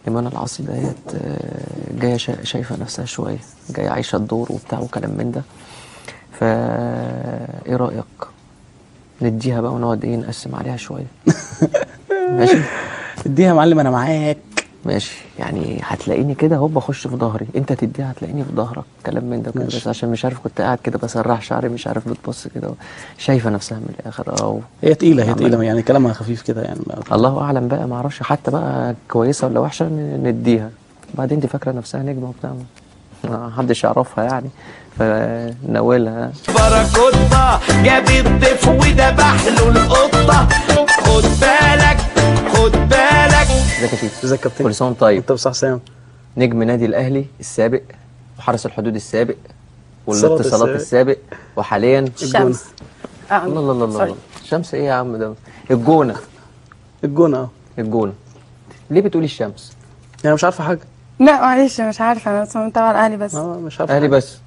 ايمان العاصي ديت جاية شايفه نفسها شوية، جاية عايشه الدور وبتاع وكلام من ده. فا ايه رايك نديها بقى ونقعد ايه نقسم عليها شوية؟ ماشي اديها يا معلم، انا معاك. ماشي، يعني هتلاقيني كده اهو بخش في ظهري، انت تديها هتلاقيني في ظهرك، كلام من ده كده. بس عشان مش عارف كنت قاعد كده بسرح شعري، مش عارف بتبص كده شايفه نفسها من الاخر. اه هي تقيلة، هي تقيلة يعني، كلامها خفيف كده يعني. الله اعلم بقى، ما اعرفش حتى بقى كويسة ولا وحشة، نديها. بعدين دي فاكره نفسها نجمه وبتاع، ما حدش يعرفها يعني، فناولها. باراكوتا جاب الضيف وذبح له القطة، خد بالك خد بالك. ازيك يا شيتوس؟ ازيك يا كابتن؟ كل سنة وانت طيب. انت بصح سلام. نجم نادي الاهلي السابق وحرس الحدود السابق والاتصالات السابق وحاليا الشمس. الله الله الله الله، الشمس ايه يا عم ده؟ الجونه. الجونه. اه الجونه. ليه بتقولي الشمس؟ يعني مش عارفه حاجة. لا معلش مش عارفه، انا بس متابعه الاهلي بس. مش عارفه اهلي بس.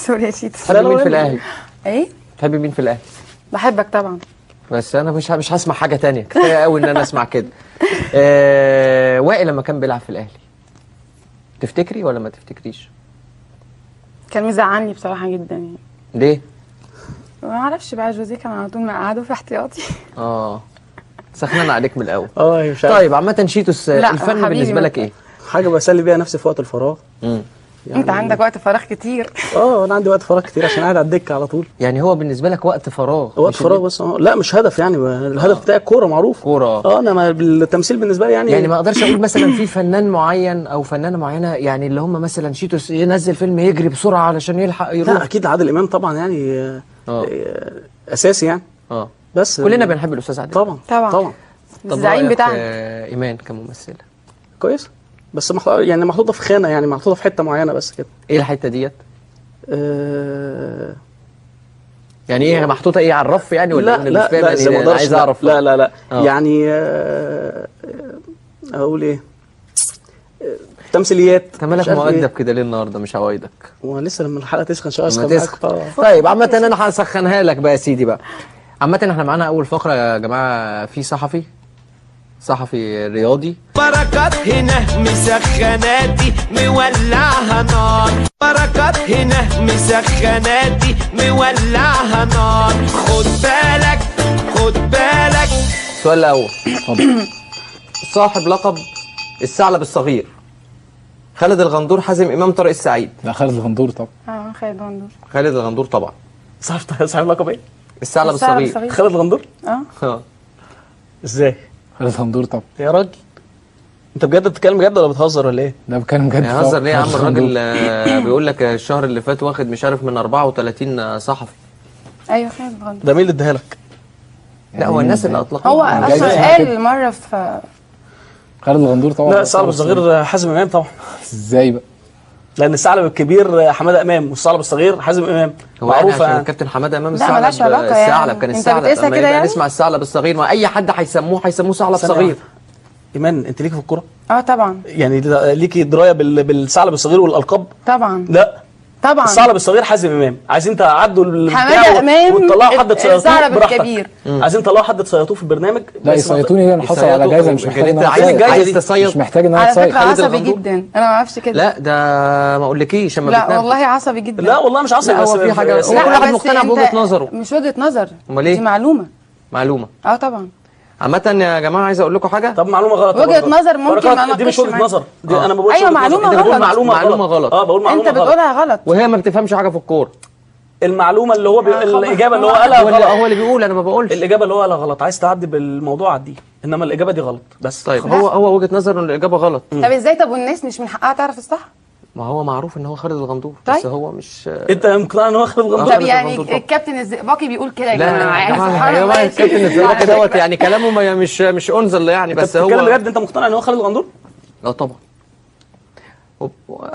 sorry يا شيتوس. تحبي مين في الاهلي؟ ايه؟ تحبي مين في الاهلي؟ بحبك طبعا. بس انا مش هسمع حاجة تانية، كفاية قوي ان انا اسمع كده. وائل لما كان بيلعب في الاهلي تفتكري ولا ما تفتكريش؟ كان مزعلني بصراحة جدا يعني. ليه؟ ما اعرفش بقى، جوزيه كان على طول مقعده في احتياطي. سخنان عليك من الاول. مش عارف. طيب عامة شيتوس، الفن بالنسبة لك ايه؟ حاجة بسلي بيها نفسي في وقت الفراغ. يعني انت عندك وقت فراغ كتير. انا عندي وقت فراغ كتير عشان قاعد على الدكة على طول. يعني هو بالنسبة لك وقت فراغ؟ وقت فراغ بس. لا مش هدف يعني، الهدف بتاعي الكورة معروف. كورة. انا التمثيل بالنسبة لي يعني ما اقدرش اقول مثلا في فنان معين او فنانة معينة يعني اللي هم مثلا شيتوس ينزل فيلم يجري بسرعة علشان يلحق يروح. لا اكيد عادل امام طبعا يعني اساسي يعني. بس كلنا بنحب الاستاذ عادل. طبعا طبعا. الزعيم بتاعنا. ايمان كممثله كويس، بس يعني محطوطة في خانه، يعني محطوطة في حتة معينة بس كده. ايه الحتة ديت؟ يعني ايه محطوطة ايه على الرف يعني ولا لا؟ لا لا، لا ما عايز اعرف. لا لا لا. يعني اقول ايه؟ تمثيليات. انت مالك مؤدب كده ليه النهارده؟ مش عوايدك. ولسه لما الحلقة تسخن ان شاء الله اسخن معاك. طيب عامة انا هسخنها لك بقى يا سيدي بقى. عامة احنا معانا اول فقره يا جماعة، في صحفي رياضي. بركات هنا مسخناتي مولعها نار، بركات هنا مسخناتي مولعها نار، خد بالك خد بالك. السؤال الاول. صاحب لقب الثعلب الصغير خالد الغندور، حازم امام، طارق السعيد. لا خالد الغندور طبعا. خالد الغندور. خالد الغندور طبعا. صاحب لقب ايه؟ الثعلب الصغير. خالد الغندور؟ ازاي؟ خالد الغندور طبعا. يا راجل انت بجد بتتكلم بجد ولا بتهزر ولا ايه؟ لا بتكلم بجد. هزر ليه يا عم؟ الراجل بيقول لك الشهر اللي فات واخد مش عارف من 34 صحفي. ايوه خالد الغندور. ده مين اللي اداها لك؟ لا هو الناس اللي اطلقوها. هو اصلا قال مرة في خالد الغندور طبعا. لا الثعلب الصغير حازم امام طبعا. ازاي بقى؟ لان الثعلب الكبير حمادة امام والثعلب الصغير حازم امام. معروفة يعني الكابتن حمادة امام الثعلب. الثعلب كان الثعلب كده يعني؟ نسمع الثعلب الصغير، ما اي حد هيسموه ثعلب صغير. ايمان انت ليكي في الكورة؟ طبعا. يعني ليكي دراية بالثعلب الصغير والالقاب؟ طبعا. لا طبعا الثعلب الصغير حازم امام. عايزين تعدوا حمادة امام وتطلعوا حد تصيطوه براحتك. عايزين تطلعوا حد تصيطوه في البرنامج. لا يصيطوني ليه؟ انا حاصل على جايزة، مش محتاج ان انا اتصيد. مش محتاج ان انا اتصيد. على فكرة عصبي جدا انا، ما اعرفش كده. لا ده ما اقولكيش. لا والله عصبي جدا. لا والله مش عصبي، بس هو في حاجة، هو كل واحد مقتنع بوجهه نظره. مش وجهه نظر، امال ايه؟ دي معلومة. معلومة. طبعا. عامة يا جماعة عايز اقول لكم حاجة. طب معلومة غلط. وجهة نظر ممكن ما دي مش وجهة نظر، دي انا ما بقولش. ايوه معلومة غلط. بقول معلومة غلط. بقول معلومة انت غلط. بتقولها غلط وهي ما بتفهمش حاجة في الكورة. المعلومة اللي هو الإجابة اللي هو قالها غلط. هو اللي بيقول، انا ما بقولش. الإجابة اللي هو قالها غلط، عايز تعدي بالموضوع عديه، انما الإجابة دي غلط بس. طيب هو وجهة نظره ان الإجابة غلط. طب ازاي؟ طب والناس مش من حقها تعرف الصح؟ ما هو معروف ان هو خالد الغندور. بس هو مش. انت مقتنع ان هو خالد الغندور؟ طب يعني الكابتن الزئبقي بيقول كده يا جماعة؟ لا يا الكابتن الزئبقي دوت يعني كلامه مش انزل يعني، بس هو بتتكلم بجد؟ انت مقتنع ان هو خالد الغندور؟ لا طبعا.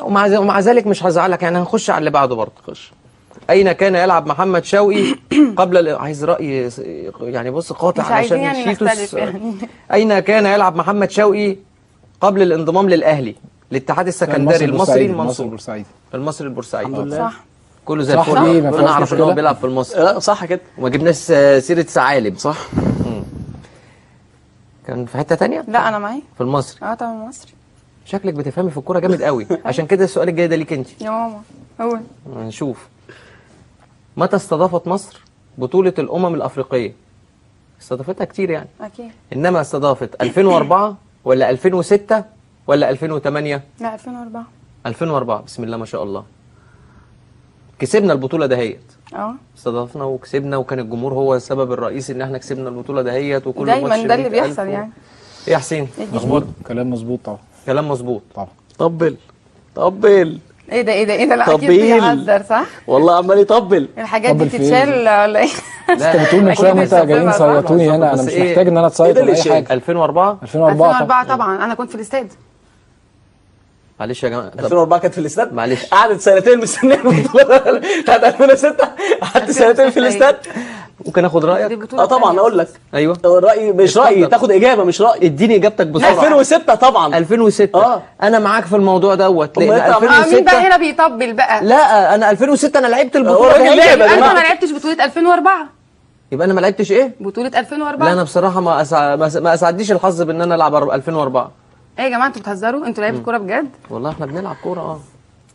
ومع ذلك مش هزعلك يعني، هنخش على اللي بعده برضه. خش. اين كان يلعب محمد شوقي قبل عايز راي يعني، بص قاطع علشان يعني شيتوس. يعني. اين كان يلعب محمد شوقي قبل الانضمام للاهلي؟ الاتحاد السكندري، المصري، المنصور. المصري البورسعيدي. الحمد لله. صح كله زي الفل. انا اعرف ان هو بيلعب في المصري. لا صح كده، وما جبناش سيره ثعالب. صح. كان في حتة ثانية؟ لا انا معايا في المصري. اه طبعا المصري. شكلك بتفهمي في الكورة جامد قوي، عشان كده السؤال الجاي ده ليك انت. يا ماما قول. نشوف. متى استضافت مصر بطوله الامم الافريقية؟ استضافتها كتير يعني. اكيد. انما استضافت 2004 ولا 2006 ولا 2008؟ لا 2004. 2004 بسم الله ما شاء الله. كسبنا البطولة دهيت. استضافنا وكسبنا، وكان الجمهور هو السبب الرئيسي ان احنا كسبنا البطولة دهيت، وكل ماتش دايما ده اللي بيحصل يعني. ايه يا حسين؟ مظبوط، كلام مظبوط طبعا. كلام مظبوط طبعا. طبل طبل. ايه ده ايه ده ايه ده؟ لا اكيد بيهزر صح؟ والله عمال يطبل. الحاجات دي تتشال ولا ايه؟ انت بتقول من شوية ان انت جايين صيطوني هنا، انا مش محتاج ان انا اتصيط ولا اي حاجة. 2004 2004 طبعا انا كنت في الاستاد. معلش يا جماعة، 2004 كانت في الاستاد؟ معلش، قعدت سنتين مستنيه البطولة بتاعت 2006، قعدت سنتين في الاستاد. ممكن اخد رايك؟ اه طبعا اقول لك. ايوه رايي مش رايي، تاخد اجابه مش رايي. اديني اجابتك بسرعة. 2006 طبعا. 2006 انا معاك في الموضوع دوت، لان 2006 مين بقى هنا بيطبل بقى؟ لا انا 2006 انا لعبت البطولة. انا ما لعبتش بطوله 2004. يبقى انا ما لعبتش ايه؟ بطوله 2004. لا انا بصراحة ما اسعدنيش الحظ بان انا العب 2004. ايه يا جماعة انتوا بتهزروا؟ انتوا لعيبة كورة بجد؟ والله احنا بنلعب كورة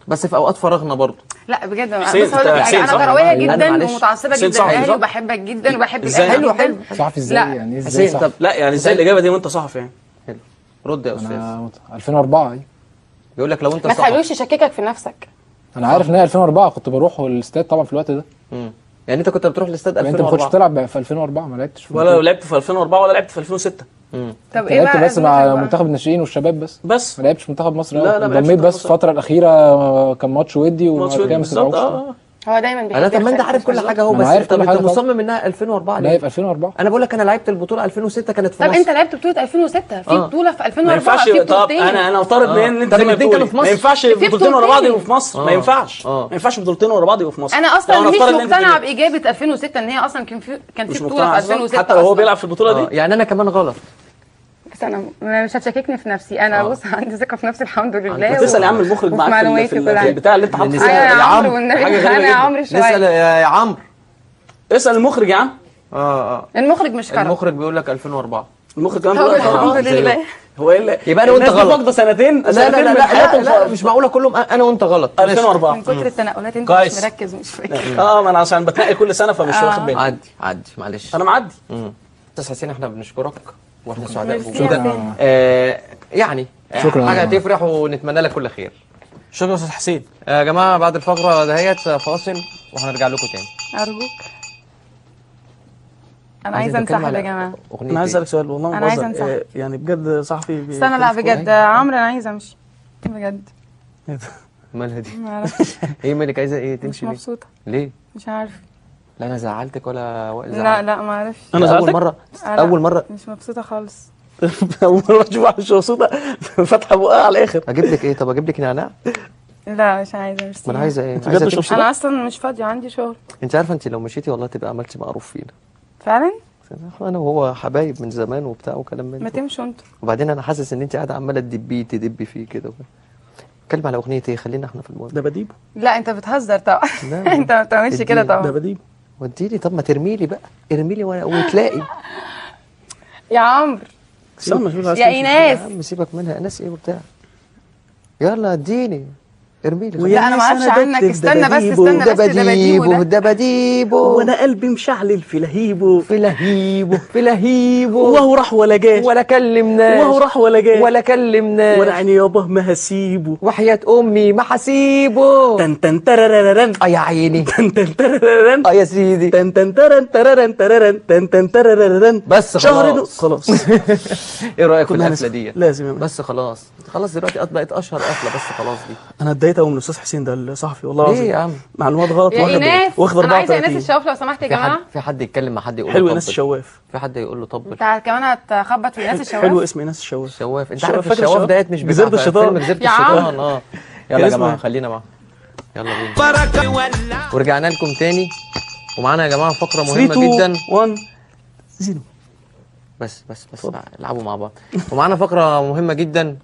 بس في اوقات فراغنا برضه. لا بجد بس هقول لك حاجة، انا كروية جدا ومتعصبه جدا للاهلي وبحبك جدا وبحب الاهلي. حلو حلو. صحفي ازاي يعني؟ ازاي صحفي؟ لا يعني ازاي الاجابة دي وانت صحفي يعني؟ حلو، رد يا استاذ. 2004 ايه؟ بيقول لك لو انت صحفي ما تخلوش يشككك في نفسك. انا عارف ان هي 2004 كنت بروح الاستاد طبعا في الوقت ده. يعني انت كنت بتروح الاستاد 2004؟ انت ما كنتش بتلعب في 2004؟ ما لعبتش ولا لعبت في 2004 ولا لعبت في 2006. طب ايه لعبت بس مع منتخب الناشئين والشباب بس ما لعبتش منتخب مصر. لا انضميت بس الفترة الاخيرة، كان ماتش ودي وما كان ما هو دايما بيحب. انا طب ما انت عارف كل حاجة اهو، بس طب انت مصمم انها 2004 ليه؟ لا في 2004. انا بقول لك انا لعبت البطولة 2006 كانت في مصر. طب انت لعبت بطوله 2006 في بطوله في 2004 في طب انا افترض ان انت ما ينفعش بطولتين ورا بعض يبقوا في مصر. ما ينفعش، ما ينفعش بطولتين ورا بعض يبقوا في مصر. انا اصلا مش مقتنعة باجابة 2006 ان هي اصلا كان في بطوله في 2006 حتى لو هو بيلعب في البطولة دي. يعني انا كمان غلط. بس انا مش هتشككني في نفسي انا. بص عندي ثقة في نفسي الحمد لله. تسال يا عم المخرج معاك في البتاع اللي انت حاطه. يا عمرو والنبي انا يا عمرو شوية. نسال يا عمرو، اسال المخرج يا عم. المخرج مش كرم. المخرج بيقول لك 2004. المخرج كمان بيقول لك الحمد لله. هو ايه اللي يبقى انا وانت غلط؟ الناس سنتين. لا لا لا لا مش معقولة كلهم انا وانت غلط. 2004 من كتر التنقلات انت مش مركز ومش فاكر. ما انا عشان بتنقل كل سنة فمش واخد بالي. عدي عدي معلش انا معدي. استاذ حسين احنا بنشكرك واحنا سعداء بوجودك. يعني شكرا، حاجة تفرح ونتمنى لك كل خير. شكرا يا استاذ حسين. يا جماعة بعد الفقرة دهيت فاصل وهنرجع لكم تاني. ارجوك انا عايزه انسحب يا جماعة. انا عايز اسالك سؤال والله ما انا عايزه انسحب يعني بجد صحفي. استنى لا بجد عمرو انا عايزه امشي بجد. مالها دي؟ ايه مالك عايزه ايه تمشي ليه؟ مش مبسوطة. ليه؟ مش عارفه. لا انا زعلتك ولا وائل زعلك؟ لا لا ما اعرفش. انا زعلتك؟ اول مرة اول مرة مش مبسوطة خالص. اول مرة اشوف مش مبسوطة فاتحة بقها على الاخر. اجيب لك ايه؟ طب اجيب لك نعناع؟ لا مش عايزه. مش ما انا عايزه ايه؟ عايزه مش انا اصلا مش فاضية عندي شغل. انت عارفه انت لو مشيتي والله تبقى عملتي معروف فينا. فعلا؟ انا وهو حبايب من زمان وبتاع وكلام من ده. ما تمشوا انتوا. وبعدين انا حاسس ان انت قاعدة عماله تدبي تدبي فيه كده. اتكلم على اغنية ايه؟ خلينا احنا في المهم. ده بديبه. لا انت بتهزر طبعا. انت ما بتعملش كده طبعا. ده بديبه. وديلي. طب ما ترمي لي بقى، ارمي لي وتلاقي. يا عمرو يا ايناس. يا عم سيبك منها، ايناس ايه وبتاع. يلا اديني ارمي لي. لا انا ما اعرفش عنك. استنى بس استنى بس. ده بديبه ده بديبه وانا قلبي مشعلل في لهيبه في لهيبه في لهيبه. وهو راح ولا جاش ولا كلمناش وهو راح ولا جاش ولا كلمناش وانا عيني يابا ما هسيبه وحياة امي ما هسيبه. تن تن ترررن. يا عيني. تن تن ترررن. يا سيدي. تن تن ترن تررن تررن تن تن ترررن. بس خلاص خلاص. ايه رايك في القفله دي؟ لازم بس خلاص خلاص دلوقتي بقت اشهر قفله. بس خلاص دي انا اتضايقت قوي من الاستاذ حسين ده الصحفي والله العظيم. ايه يا عم؟ معلومات غلط. يا ايناس واخد انا 34. عايزه ايناس الشواف لو سمحت يا جماعة. في حد يتكلم مع حد يقول له حلو ايناس الشواف. في حد يقول له طبل. انت كمان هتخبط في ايناس الشواف. حلو اسم ايناس الشواف. الشواف انت عارف الشواف ديت مش جزيرة الشيطان. جزيرة الشيطان. يلا يا جماعة خلينا معاهم. يلا بينا. ورجعنا لكم تاني ومعانا يا جماعة فقره مهمة جدا. 1 0 بس بس بس العبوا مع بعض. ومعانا فقره مهمة جدا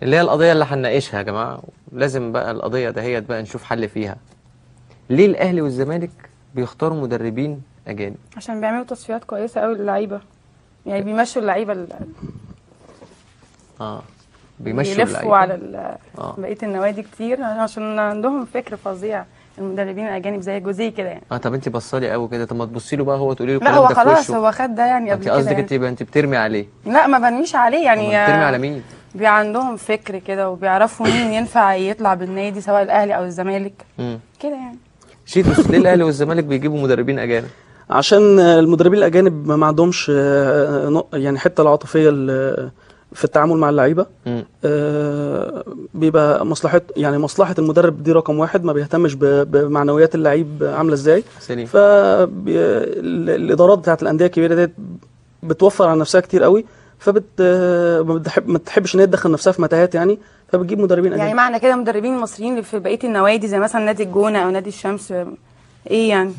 اللي هي القضية اللي هنناقشها يا جماعة. لازم بقى القضية دهيت بقى نشوف حل فيها. ليه الأهلي والزمالك بيختاروا مدربين أجانب؟ عشان بيعملوا تصفيات كويسة قوي للعيبة. يعني بيمشوا اللعيبة بيمشوا اللعيبة، على بقية النوادي كتير، عشان عندهم فكر فظيع المدربين الاجانب زي جوزيه كده يعني. طب انت بصالي قوي كده، طب ما تبصي له بقى هو تقولي له الكلام ده في وشه. لا هو خلاص هو خد ده يعني قبل كده. انت قصدك انت يبقى انت بترمي عليه؟ لا ما برميش عليه يعني. بترمي على مين؟ بيبقى عندهم فكر كده وبيعرفوا مين ينفع يطلع بالنادي سواء الاهلي او الزمالك كده يعني. شيتوس، ليه الاهلي والزمالك بيجيبوا مدربين اجانب؟ عشان المدربين الاجانب ما عندهمش يعني حتة العاطفية في التعامل مع اللعيبة. بيبقى مصلحة، يعني مصلحة المدرب دي رقم واحد، ما بيهتمش بمعنويات اللعيب عامله ازاي. فالادارات بتاعت الاندية الكبيرة ديت بتوفر على نفسها كتير قوي، فبت ما تحبش ان هي تدخل نفسها في متاهات يعني، فبتجيب مدربين اجانب. يعني معنى كده مدربين مصريين اللي في بقية النوادي زي مثلا نادي الجونه او نادي الشمس ايه يعني؟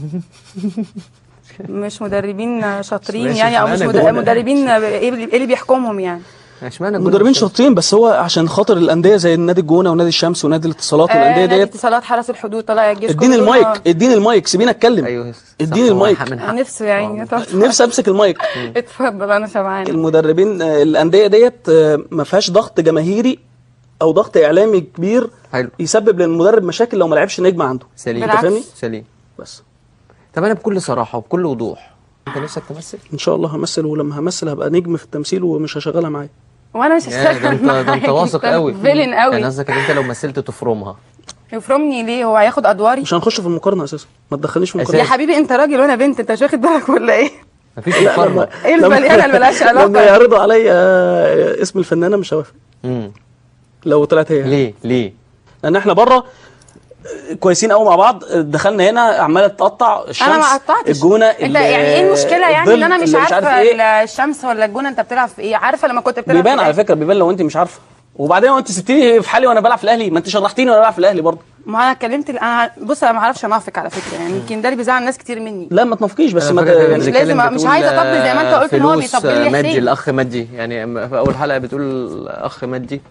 مش مدربين شاطرين يعني، او مش مدربين ايه اللي بيحكمهم يعني؟ اشمعنى مدربين شاطرين، بس هو عشان خاطر الاندية زي النادي الجونه ونادي الشمس ونادي الاتصالات والاندية ديت. الاتصالات، حرس الحدود، طلائع الجيش. اديني المايك، اديني المايك، سيبيني اتكلم. ايوه اديني المايك، نفسه يعني نفسي امسك المايك. اتفضل انا شبعانه. المدربين الاندية ديت ما فيهاش ضغط جماهيري او ضغط اعلامي كبير. حلو. يسبب للمدرب مشاكل لو ما لعبش نجم عنده. سليم. سليم. بس طب انا بكل صراحة وبكل وضوح، انت نفسك تمثل؟ ان شاء الله همثل، ولما همثل هبقى نجم في التمثيل ومش هشغلها معايا. وانا مش هشتغل معاك. ده انت واثق قوي، villain قوي يعني. قصدك ان انت لو مثلت تفرمها؟ يفرمني ليه؟ هو هياخد ادواري؟ مش هنخش في المقارنة اساسا، ما تدخلنيش في المقارنة يا حبيبي. انت راجل وانا بنت، انت مش واخد بالك ولا ايه؟ مفيش مقارنة. ايه البليانه اللي مالهاش علاقة؟ لما يعرضوا عليا اسم الفنانة مش هوافق. لو طلعت هي. ليه؟ ليه؟ لان احنا بره كويسين قوي مع بعض، دخلنا هنا عماله تقطع الشمس. انا ما قطعتش الجونه. انت يعني ايه المشكلة يعني ان انا مش عارفه إيه؟ الشمس ولا الجونه انت بتلعب في ايه؟ عارفه لما كنت بتلعب بيبان على فكرة، بيبان لو انت مش عارفه. وبعدين وانت سبتيني في حالي وانا بلعب في الاهلي، ما انت شرحتيني وانا بلعب في الاهلي برضه. ما انا اتكلمت، انا بص انا ما اعرفش انافق على فكرة يعني، يمكن ده اللي بيزعل ناس كتير مني. لا ما تنافقيش بس، ما مش لازم، مش عايزه اطبل زي ما انت قلت ان هو بيطبل لي حسين. مجدي، الاخ مجدي يعني في اول حلقة بتقول اخ مجدي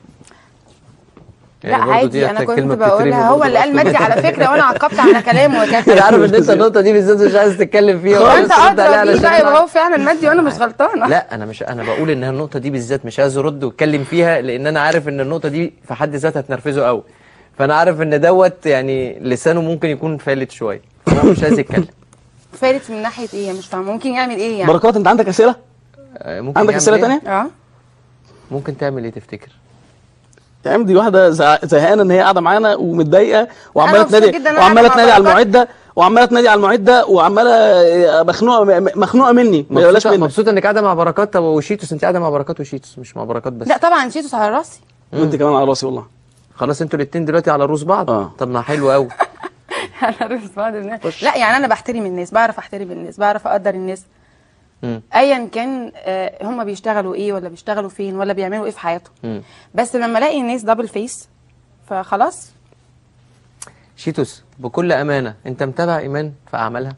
يعني. لا عادي، انا كنت بقولها، هو اللي قال مجدي على فكرة وانا عقبت على كلامه. انا عارف ان انت النقطة دي بالذات مش عايز تتكلم فيها. انت ادرى بيه، يبقى هو فعلا مجدي وانا مش غلطانة. لا انا مش، انا بقول ان النقطة دي بالذات مش عايز ارد واتكلم فيها، لان انا عارف ان النقطة دي في حد ذاتها تنرفزه قوي، فانا عارف ان دوت يعني لسانه ممكن يكون فالت شوية، فهو مش عايز يتكلم. فالت من ناحية ايه؟ مش فاهمه ممكن يعمل ايه يعني؟ بركات انت عندك اسئلة؟ ممكن عندك اسئلة ثانية؟ ممكن تعمل ايه تفتكر؟ يا عم دي واحدة زهقانه ان هي قاعدة معانا ومتضايقه وعماله تنادي، وعماله تنادي على المعدة، وعماله تنادي على المعدة، وعماله مخنوقه مخنوقه مني. مبسوطة انك قاعدة مع بركات. طب وشيتوس، انت قاعدة مع بركات وشيتوس مش مع بركات بس؟ لا طبعا شيتوس على راسي. وانت كمان على راسي والله. خلاص انتوا الاثنين دلوقتي على روس بعض. طب ما حلو قوي. على روس بعض. لا يعني انا بحترم الناس، بعرف احترم الناس، بعرف اقدر الناس ايا كان هم بيشتغلوا ايه ولا بيشتغلوا فين ولا بيعملوا ايه في حياتهم. بس لما الاقي الناس double face فخلاص. شيتوس بكل امانه، انت متابع ايمان في اعمالها؟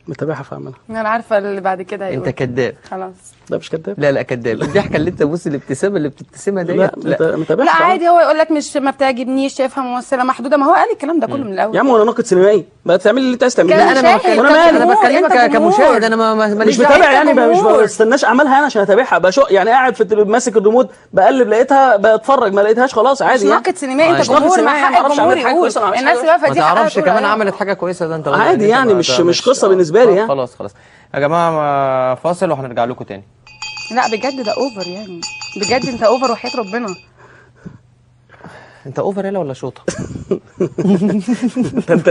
متابعها في اعمالها. انا عارفه اللي بعد كده هيقول. انت كذاب. خلاص. لا مش كذاب. لا لا كذاب. الضحكة اللي انت بص، الابتسامة اللي بتبتسمها ديت. لا متابعها. لا عادي، هو يقول لك مش ما بتعجبنيش، شايفها ممثلة محدودة. ما هو قال الكلام ده كله من الاول. يا عم وانا ناقد سينمائي، ما تعمل اللي انت عايز تعمله. لا انا انا بكلمك كمشاهد، انا مش متابع يعني، مش بستناش اعمالها انا عشان اتابعها. بشق يعني، قاعد في ماسك الريموت بقلب لقيتها بتفرج، ما لقيتهاش خلاص عادي. مش ناقد سينمائي انت، جمهور، مع حق الجمهور يقول. الناس واقفة دي ما تعرفش كمان عملت حاجة كويسة، ده انت عادي يعني، مش قصة بالنسبة لي يعني. خلاص خلاص يا جماعة، فاصل وهنرجع لكم تاني. لا بجد ده over يعني، بجد انت over وحياة ربنا. انت over يلا ولا شوطه؟ انت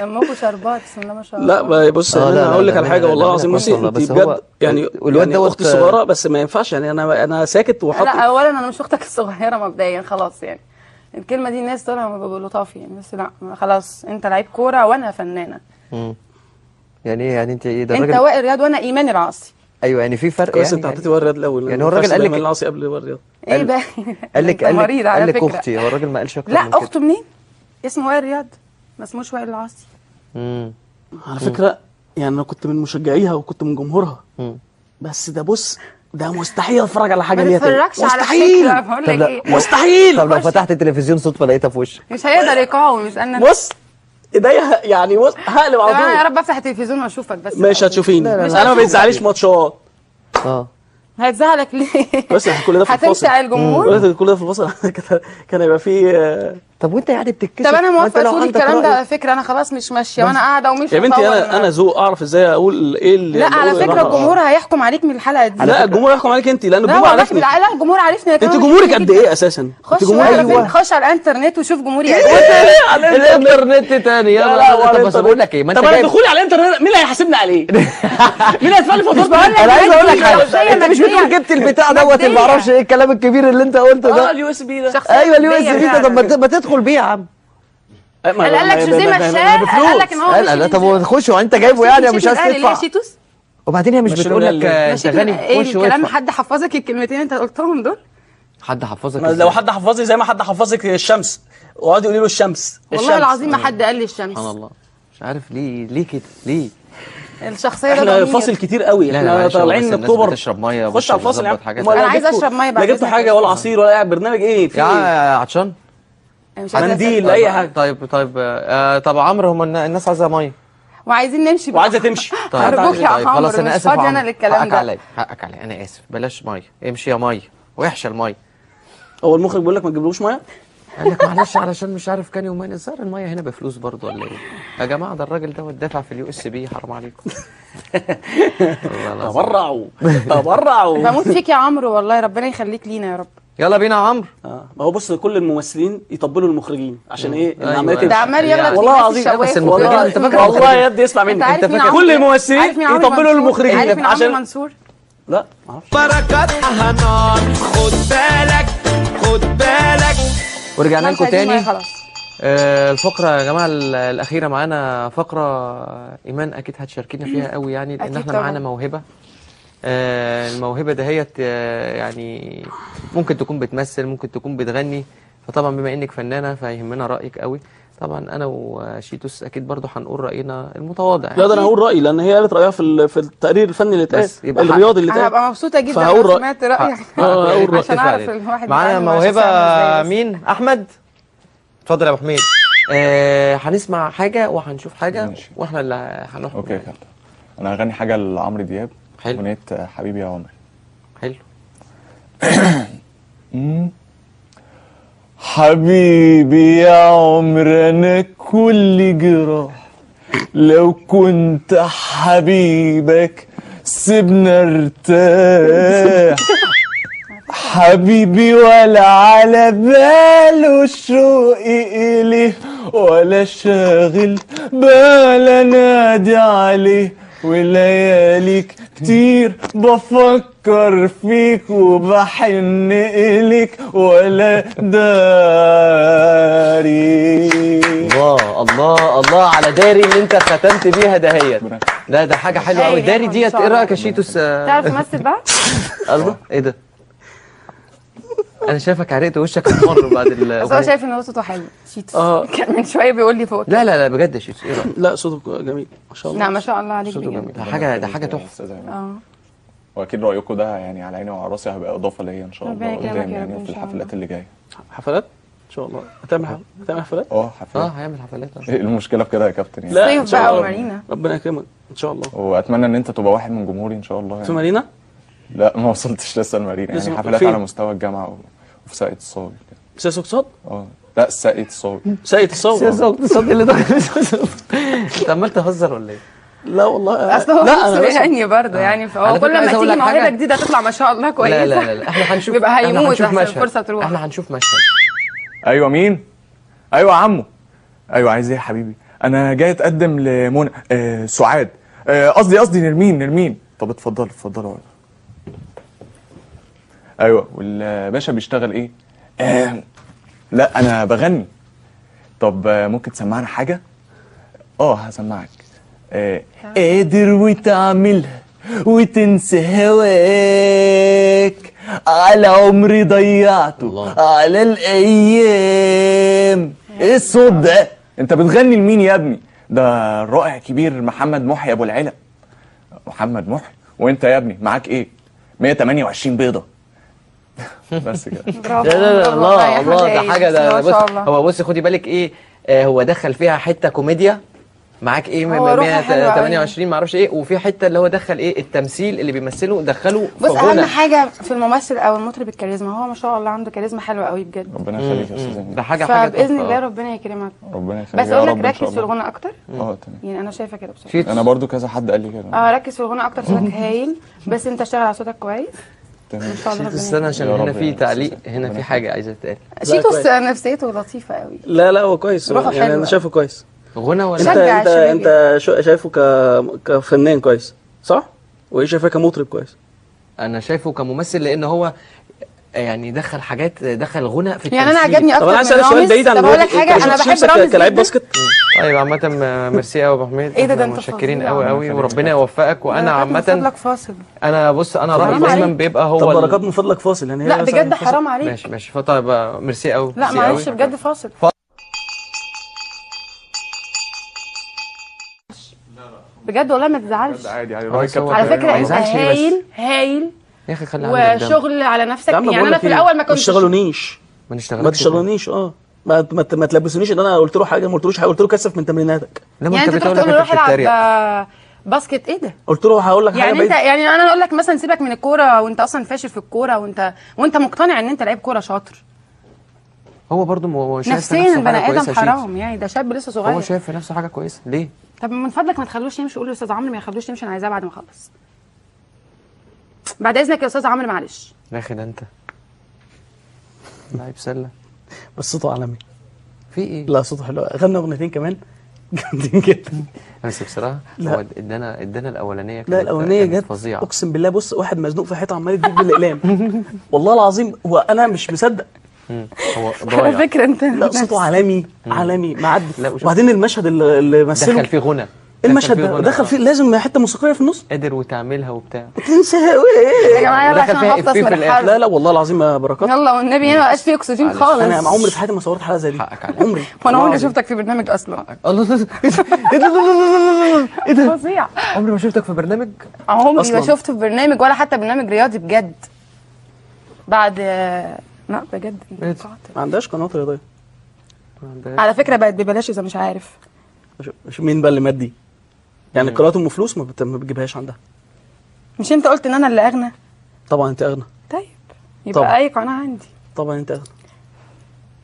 دمكوا شربات بسم الله ما شاء الله. لا بص انا هقول لك على حاجة والله العظيم، بصي انت بجد يعني، الواد دوت اختي الصغيرة، بس ما ينفعش يعني انا ساكت وحاطط. لا اولا انا مش اختك الصغيرة مبدئيا، خلاص يعني الكلمة دي الناس طالعه بيبقوا لطاف يعني، بس لا خلاص انت لعيب كورة وانا فنانة. يعني ايه يعني؟ انت ايه ده الراجل؟ انت وائل رياض وانا ايمان العاصي. ايوه يعني في فرق. كويس يعني انت حطيتي وائل رياض الاول يعني، هو الراجل قال لك ايمان العاصي قبل وائل رياض. ايه بقى؟ قال لك قال لك اختي، هو الراجل ما قالش اكتر من كده. لا اخته منين؟ اسمه وائل رياض، ما اسموش وائل العاصي. على فكرة يعني انا كنت من مشجعيها وكنت من جمهورها، بس ده بص ده مستحيل اتفرج على حاجة ليها تاني. ما تتفرجش على فكرة، بقول لك ايه، مستحيل. طب لو فتحت التلفزيون صدفة لقيتها في وشك مش هيقدر يقاوم. يسالنا بص ايديا يعني بص هقلب على طول. انا يا رب افتح التلفزيون واشوفك بس. مش هتشوفيني، انا ما بيزعليش ماتشات. هتزعلك ليه؟ بس كل ده في الفاصل. هتمشي على الجمهور؟ كل ده في الفاصل كان هيبقى فيه. طب وانت يعني بتتكسف؟ طب انا موافقة تقولي الكلام ده على فكرة، انا خلاص مش ماشية وانا قاعدة ومش يا بنتي. انا ذوق، اعرف ازاي اقول ايه اللي. لا على فكرة الجمهور هيحكم عليك من الحلقة دي. لا الجمهور هيحكم عليك انت، لان الجمهور عارفني. لا الجمهور عارفني. انت جمهورك قد ايه اساسا؟ خش جمهورك، خش على الانترنت وشوف جمهوري قد ايه. على الانترنت تاني. يلا. طب بس بقول لك ايه، ما انت طب انا دخولي على الانترنت مين اللي هيحاسبني عليه؟ مين اللي هيدفع لي فاتورة؟ انا عايز اقول لك حاجة، انت مش بتقول جبت البتاع دوت اللي ما اعرفش ايه الكلام الكبير اللي انت قلته ده؟ ال USB ده. ايوه ال USB ده. طب ما تدخل بيه يا عم. قال لك جوزيه مشاه، قال لك ان هو لا لا. طب خش وانت جايبه يعني مش عايز تدفع. وبعدين هي مش بتقول لك انت غني خش وادفع. الكلام حد حفظك الكلمتين انت قلتهم دول؟ حد حفظك؟ لو حد حفظني زي ما حد حفظك الشمس وقعد يقول له الشمس. والله العظيم ما حد قال لي الشمس. سبحان الله، مش عارف ليه ليه كده ليه الشخصية. احنا فاصل كتير قوي، احنا طالعين من اكتوبر. تشرب مية، خش على الفاصل يا عم. انا عايز اشرب مية بعد. لا جبتوا حاجة ولا عصير ولا قاعد برنامج ايه في يا عطشان؟ منديل اي حاجة. طيب طيب طب عمرو، هم الناس عايزه مية وعايزين نمشي بقى. وعايزه تمشي. طيب ارجوك يا عمرو، خلاص انا اسف، انا للكلام حقك ده. عليا، حقك عليا، انا اسف. بلاش مية، امشي يا مية، وحشة المية. هو المخرج بيقول لك ما تجيبلوش مية؟ قال لك معلش علشان مش عارف كان يومين. الظاهر المية هنا بفلوس برضه ولا ايه؟ يا جماعة ده الراجل ده دافع في ال USB، حرام عليكم. تبرعوا تبرعوا. بموت فيك يا عمرو والله، ربنا يخليك لينا يا رب. يلا بينا يا عمرو. ما هو بص كل الممثلين يطبلوا المخرجين عشان ايه؟ العملية ده عمال يغلط والله العظيم. بس المخرجين انت فاكر؟ والله يا ابني اسمع مني، انت فاكر كل الممثلين يطبلوا المخرجين عشان منصور؟ لا ما اعرفش. بركاتها نار، خد بالك خد بالك. ورجعنا لكم تاني. الفقرة يا جماعة الأخيرة معانا فقرة إيمان أكيد هتشاركينا فيها قوي يعني، لأن احنا معانا موهبة. الموهبة دهيت يعني ممكن تكون بتمثل، ممكن تكون بتغني، فطبعا بما إنك فنانة فيهمنا رأيك قوي. طبعا أنا وشيتوس أكيد برضو هنقول رأينا المتواضع يعني. لا ده أنا هقول رأيي، لأن هي قالت رأيها في التقرير الفني اللي اتقال، الرياضي اللي اتقال. أنا هبقى مبسوطة جدا لو سمعت رأيك عشان أعرف الواحد. معانا موهبة مين؟ أحمد، اتفضل يا أبو حميد. هنسمع حاجة وهنشوف حاجة واحنا اللي هنحكم. okay يا كابتن، أنا هغني حاجة لعمرو دياب. حلو. أغنية حبيبي يا عمري. حلو. حبيبي يا عمر أنا كل جراح، لو كنت حبيبك سيبنا ارتاح. حبيبي ولا على باله شوقي إليه، ولا شاغل بال أنادي عليه، وليالي كتير بفكر فيك وبحن إليك ولا داري. الله الله الله على داري اللي انت ختمت بيها دهيت. لا ده حاجة حلوة قوي داري ديت. ايه رأيك يا شيتوس؟ تعرف تمثل بقى؟ الله، ايه ده؟ انا شايفك عرقت وشك احمر بعد بس هو شايف ان هو صوته حلو شيتوس. كان من شوية بيقول لي فوق. لا لا لا بجد يا شيتوس، ايه رايك؟ لا صوته جميل ما شاء الله. لا ما شاء الله عليك، صوته جميل. ده حاجة، ده حاجة تحفة. واكيد رايكم ده يعني على عيني وعلى راسي، هيبقى اضافه ليا ان شاء الله قدام يعني في الحفلات اللي جاية. حفلات؟ ان شاء الله هتعمل حفلات؟ حفلات. هيعمل حفلات. ايه المشكلة في كده يا كابتن يعني؟ لا صيف بقى ومارينا، ربنا يكرمك ان شاء الله. واتمنى ان انت تبقى واحد من جمهوري ان شاء الله يعني. في مارينا؟ لا ما وصلتش لسه المارينا يعني، حفلات على مستوى الجامعة وفي ساقية الصاوي كده. سياسة اقتصاد؟ لا ساقية الصاوي. ساقية الصاوي. سياسة اقتصاد اللي دخل. انت عمال تهزر ولا ايه؟ لا والله اصل هو نفسه بيغني برضه يعني، فهو كل ما تيجي موهبة جديدة تطلع ما شاء الله كويسة. لا لا لا احنا هنشوف، بيبقى هيموت احسن الفرصة تروح. احنا هنشوف مشهد. ايوه مين؟ ايوه عمو. ايوه عايز ايه يا حبيبي؟ انا جاي اتقدم لمنى سعاد، قصدي نرمين. طب اتفضل اتفضل. ايوه والباشا بيشتغل ايه؟ لا انا بغني. طب ممكن تسمعنا حاجة؟ هسمعك. قادر وتعملها وتنسى هواك، على عمري ضيعته الله. على الايام. ايه الصوت ده؟ انت بتغني لمين يا ابني؟ ده الرائع كبير محمد محي ابو العلا. محمد محي؟ وانت يا ابني معاك ايه؟ 128 بيضة. بس كده. لا لا لا الله الله، ده حاجة، ده بص هو بص خدي بالك ايه هو دخل فيها حتة كوميديا معاك ايه 128 ما اعرفش ايه، وفي حتة اللي هو دخل ايه التمثيل اللي بيمثله دخله. بص اهم حاجة في الممثل او المطرب الكاريزما، هو ما شاء الله عنده كاريزما حلوة قوي بجد. ربنا يخليك يا استاذ، ده حاجة فباذن الله ربنا يكرمك. ربنا يخليك. بس اقول لك ركز في الغنى اكتر. تمام. يعني انا شايفه كده بصراحة، انا برضو كذا حد قال لي كده. ركز في الغنى اكتر، صوتك هايل، بس انت اشتغل على صوتك كويس. تمام. ان شاء الله. استنى عشان هنا في تعليق، هنا في حاجة عايزه تتقال. شيتوس نفسيته لطيفة قوي. لا هو كويس يعني، انا شايفه كويس. غنى ولا انت شايفه كفنان كويس صح؟ وايه شايفه كمطرب كويس؟ انا شايفه كممثل، لان هو يعني دخل حاجات، دخل غنى في التمثيل. يعني انا عجبني اكتر. طب انا عايز اسالك سؤال بعيد عن، طب اقول لك حاجة، انا بحب رامز كلاعب basket. طيب عامة ميرسي قوي يا ابو حميد، ايه ده انت متشكرين قوي قوي، وربنا يوفقك. وانا عامة فضلك فاصل. انا بص، انا رايي دايما بيبقى هو. طب بركات من فضلك فاصل يعني. لا بجد حرام عليك. ماشي. طيب ميرسي قوي. لا معلش بجد فاصل. بجد والله ما تزعلش. عادي عادي. على فكرة انت هايل هايل يا اخي، خلي عندك وشغل على نفسك. يعني انا في الاول ما كنتش. ما تشتغلونيش. ما تلبسونيش ان انا قلت له حاجة ما قلتلوش حاجة، قلت له كثف من تمريناتك. لما يعني انت انت بتقول تروح لك تقول له روح انت العب basket، ايه ده؟ قلت له هقول لك حاجة يعني انت، يعني انا اقول لك مثلا سيبك من الكورة وانت اصلا فاشل في الكورة، وانت مقتنع ان انت لعيب كورة شاطر. هو برضه هو شايف نفسيا البني ادم حرام يعني، ده شاب لسه صغير، هو شايف في نفسه حاجة كويسة. ليه؟ طب من فضلك ما تخلوش يمشي، قول لاستاذ عمرو ما يخلوش يمشي، انا عايزاه بعد ما اخلص. بعد اذنك يا استاذ عمرو معلش. يا اخي ده انت لعيب سله بس صوته عالمي. في ايه؟ لا صوته حلو، غنى اغنيتين كمان جامدين جدا. بس بصراحة هو ادانا الاولانية كانت، لا الاولانية جت فظيعة اقسم بالله. بص واحد مزنوق في حيطة عمال يديك بالاقلام والله العظيم، وانا مش مصدق. هو ضايع على فكرة انت. لا صوته عالمي عالمي معدي. وبعدين المشهد اللي مثله دخل فيه غنى، المشهد ده دخل فيه لازم حتة موسيقية في النص، قادر وتعملها وبتاع تنسى يا جماعة. يلا عشان هفطس من الحر. لا لا والله العظيم يا بركات، يلا والنبي هنا ما بقاش فيه اكسجين خالص. انا عمري في حياتي ما صورت حلقة زي دي، عمري. وانا عمري ما شفتك في برنامج اصلا. الله ايه ده فظيع. عمري ما شفتك في برنامج، عمري ما شفته في برنامج ولا حتى برنامج رياضي بجد. بعد لا بجد ما عندهاش قناة رياضية على فكرة، بقت ببلاش اذا مش عارف. مين بقى اللي مادي يعني؟ قناة ام فلوس ما بتجيبهاش عندها. مش انت قلت ان انا اللي اغنى؟ طبعا انت اغنى. طيب يبقى طبعا. اي قناة عندي طبعا انت اغنى.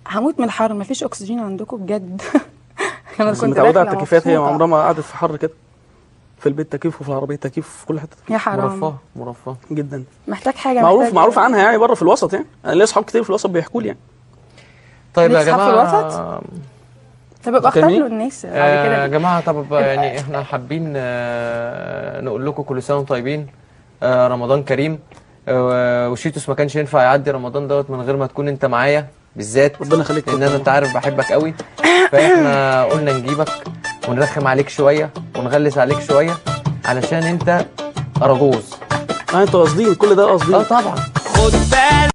هموت من الحر، مفيش اكسجين عندكم بجد. انا كنت متعوده على التكييفات، هي عمرها ما قعدت في حر كده. في البيت تكييف وفي العربية تكييف وفي كل حتة تكييف. يا حرام، مرفه مرفه جدا. محتاج حاجة معروف عنها يعني بره في الوسط يعني. انا ليا اصحاب كتير في الوسط بيحكوا لي يعني. طيب يا جماعة في الوسط، طب ابقى اختار له الناس بعد كده يا جماعة. طب يعني احنا حابين نقول لكم كل سنة وانتم طيبين، رمضان كريم. وشيتوس ما كانش ينفع يعدي رمضان دوت من غير ما تكون انت معايا بالذات، ربنا يخليك، لان انا انت عارف بحبك قوي. فاحنا قلنا نجيبك ونرخم عليك شوية ونغلس عليك شوية علشان انت اراجوز. انتوا قاصدين كل ده، قاصدين. طبعا. خد بالك.